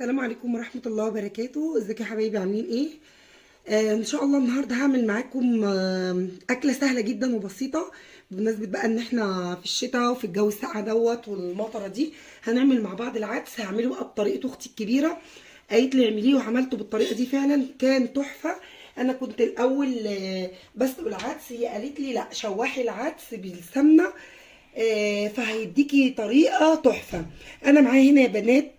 السلام عليكم ورحمة الله وبركاته. ازيك يا حبايبي؟ عاملين ايه؟ ان شاء الله النهارده هعمل معاكم اكلة سهلة جدا وبسيطة. بمناسبة بقى ان احنا في الشتاء وفي الجو الساقع دوت والمطرة دي، هنعمل مع بعض العدس. هعمله بقى بطريقة اختي الكبيرة، قالت لي اعمليه وعملته بالطريقة دي، فعلا كان تحفة. انا كنت الاول بسلق العدس، هي قالت لي لا، شوحي العدس بالسمنة، فهيديكي طريقة تحفة. انا معايا هنا يا بنات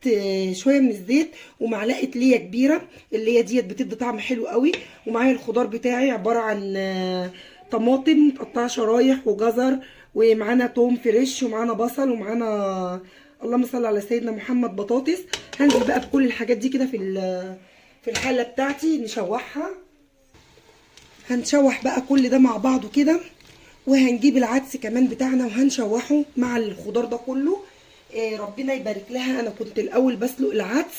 شوية من الزيت ومعلقة ليا كبيرة، اللي هي ديت بتدي طعم حلو قوي. ومعايا الخضار بتاعي عبارة عن طماطم متقطعة شرايح وجزر، ومعانا توم fresh، ومعانا بصل، ومعانا اللهم صل على سيدنا محمد بطاطس. هنزل بقى بكل الحاجات دي كده في الحلة بتاعتي نشوحها. هنشوح بقى كل ده مع بعضه كده، وهنجيب العدس كمان بتاعنا وهنشوحه مع الخضار ده كله. ربنا يبارك لها. انا كنت الاول بسلق العدس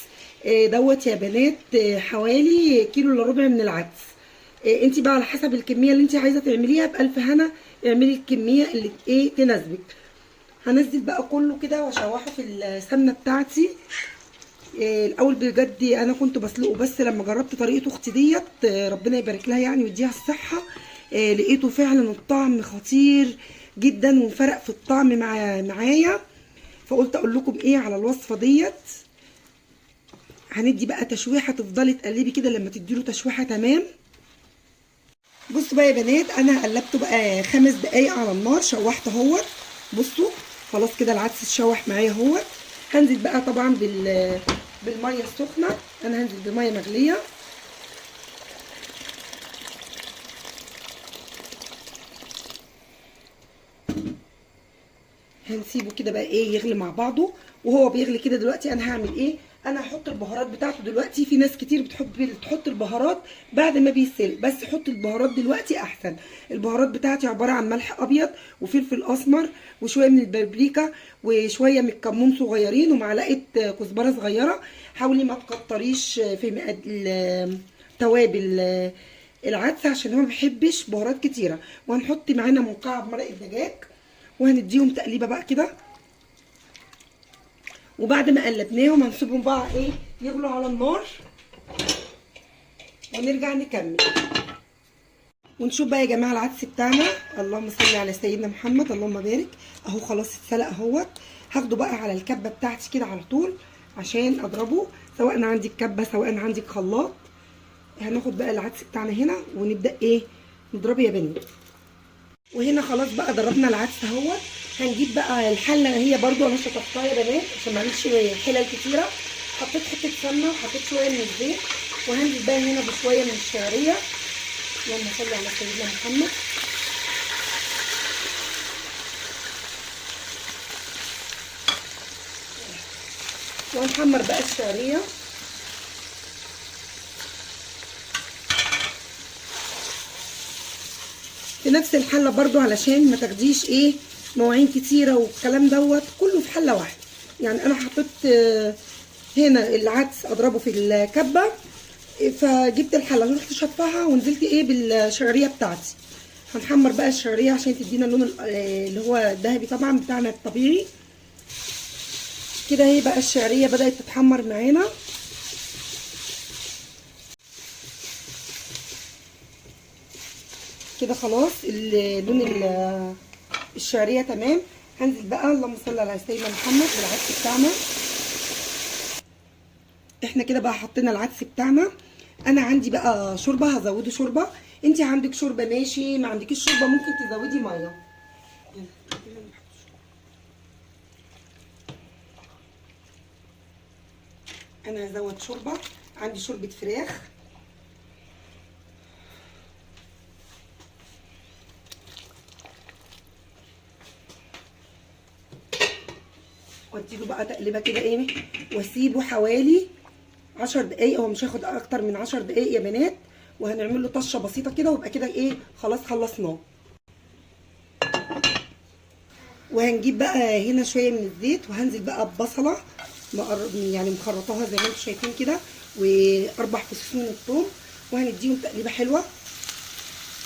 دوت يا بنات، حوالي كيلو الا ربع من العدس. انت بقى على حسب الكمية اللي انت عايزه تعمليها، بالف هنا اعملي الكمية اللي تناسبك. هنزل بقى كله كده واشوحه في السمنة بتاعتي. الاول بجد انا كنت بسلقه، بس لما جربت طريقه اختي ديت، ربنا يبارك لها يعني ويديها الصحة، لقيته فعلا الطعم خطير جدا وفرق في الطعم معايا. فقلت اقول لكم على الوصفة ديت. هندي بقى تشويحه، تفضلي تقلبي كده لما تديله تشويحه تمام. بصوا بقى يا بنات، انا قلبته بقى 5 دقايق على النار، شوحته اهوت. بصوا خلاص كده العدس اتشوح معايا اهوت. هنزل بقى طبعا بالمية السخنة، انا هنزل بميه مغليه. هنسيبه كده بقى يغلي مع بعضه. وهو بيغلي كده دلوقتي انا هعمل ايه؟ انا هحط البهارات بتاعته دلوقتي. في ناس كتير بتحب تحط البهارات بعد ما بيسلق، بس حط البهارات دلوقتي احسن. البهارات بتاعتي عبارة عن ملح ابيض وفلفل اسمر وشوية من البابريكا وشوية من الكمون صغيرين ومعلقة كزبره صغيرة. حاولي ما تكتريش في توابل العدس عشان هو ما بيحبش بهارات كتيرة. وهنحط معانا مكعب مرق الدجاج وهنديهم تقليبه بقى كده. وبعد ما قلبناهم هنسيبهم بقى يغلوا على النار، ونرجع نكمل ونشوف بقى يا جماعة العدس بتاعنا. اللهم صل على سيدنا محمد، اللهم بارك. اهو خلاص اتسلق اهوت. هاخده بقى على الكبه بتاعتي كده على طول عشان اضربه، سواء عندي الكبه سواء عندي خلاط. هناخد بقى العدس بتاعنا هنا ونبدا نضربه يا بنات. وهنا خلاص بقى ضربنا العدس اهوت. هنجيب بقى الحلة، هي برضو انا شطفتها يا بنات عشان ما اعملش حلل كتيرة. حطيت حتة سمنه وحطيت شوية من الزيت، وهنزل بقى هنا بشوية من الشعرية. اللهم صل على سيدنا محمد. وهنحمر بقى الشعرية. في نفس الحلة برضو علشان ما تاخديش مواعين كتيرة والكلام دوت، كله في حله واحدة. انا حطيت هنا العدس اضربه في الكبه، فجبت الحلة رحت شطفها ونزلت بالشعريه بتاعتي. هنحمر بقى الشعرية عشان تدينا اللون اللي هو الذهبي طبعا بتاعنا الطبيعي كده. اهي بقى الشعرية بدات تتحمر معانا. كده خلاص لون الشعرية تمام. هنزل بقى اللهم صل على سيدنا محمد بالعدس بتاعنا. احنا كده بقى حطينا العدس بتاعنا. انا عندي بقى شوربة، هزوده شوربة. انت عندك شوربة ماشي، ما عندكيش شوربة ممكن تزودي مية. انا هزود شوربة، عندي شوربة فراخ. واديله بقى تقليبه كده واسيبه حوالي 10 دقايق. هو مش هياخد اكتر من 10 دقايق يا بنات. وهنعمل له طشه بسيطة كده ويبقى كده خلاص خلصناه. وهنجيب بقى هنا شوية من الزيت، وهنزل بقى ببصله مخرطاها زي ما انتم شايفين كده، واربع فصوص من الثوم، وهنديهم تقليبه حلوة.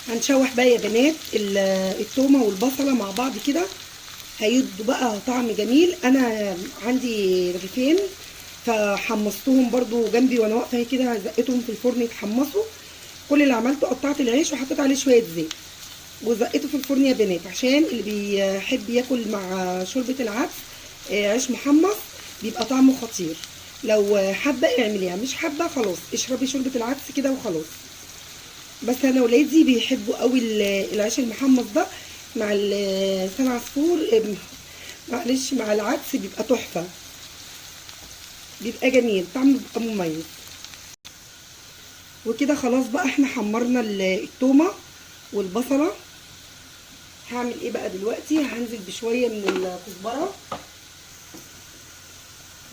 هنشوح بقى يا بنات التومه والبصله مع بعض كده، هيدوا بقى طعم جميل. انا عندي رغيفين فحمصتهم برضو جنبي وانا واقفة كده، زقتهم في الفرن يتحمصوا. كل اللي عملته قطعت العيش وحطيت عليه شوية زيت وزقته في الفرن يا بنات، عشان اللي بيحب ياكل مع شوربة العدس عيش محمص بيبقى طعمه خطير. لو حابة اعمليها، مش حابة خلاص اشربي شوربة العدس كده وخلاص. بس انا ولادي بيحبوا قوي العيش المحمص ده مع لسان عصفور، معلش مع العدس بيبقى تحفة، بيبقى جميل، طعمه بيبقى مميز. وكده خلاص بقى احنا حمرنا التومه والبصله. هعمل ايه بقى دلوقتي؟ هنزل بشوية من الكزبره.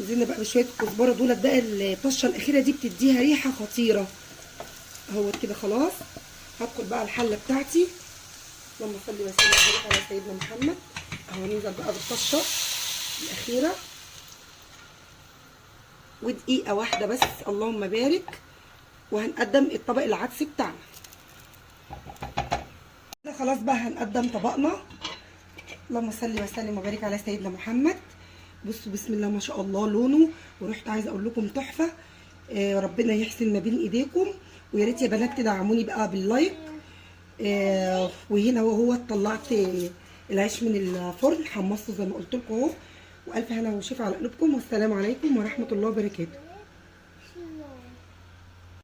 نزلنا بقى بشوية الكزبره دولت بقى، الطشه الاخيرة دي بتديها ريحه خطيرة اهوت كده. خلاص هدخل بقى الحلة بتاعتي. اللهم صل وسلم وبارك على سيدنا محمد. اهو ننزل بقى بالطشه الاخيرة، ودقيقة واحدة بس، اللهم بارك. وهنقدم الطبق العدس بتاعنا كده. خلاص بقى هنقدم طبقنا. اللهم صل وسلم وبارك على سيدنا محمد. بصوا بسم الله ما شاء الله لونه وريحته، عايزه اقول لكم تحفة. ربنا يحسن ما بين ايديكم، ويا ريت يا بنات تدعموني بقى بال like. وهنا وهو طلعت العيش من الفرن، حمصته زي ما قلت لكم اهو. والف هنا وشفا على قلوبكم، والسلام عليكم ورحمة الله وبركاته.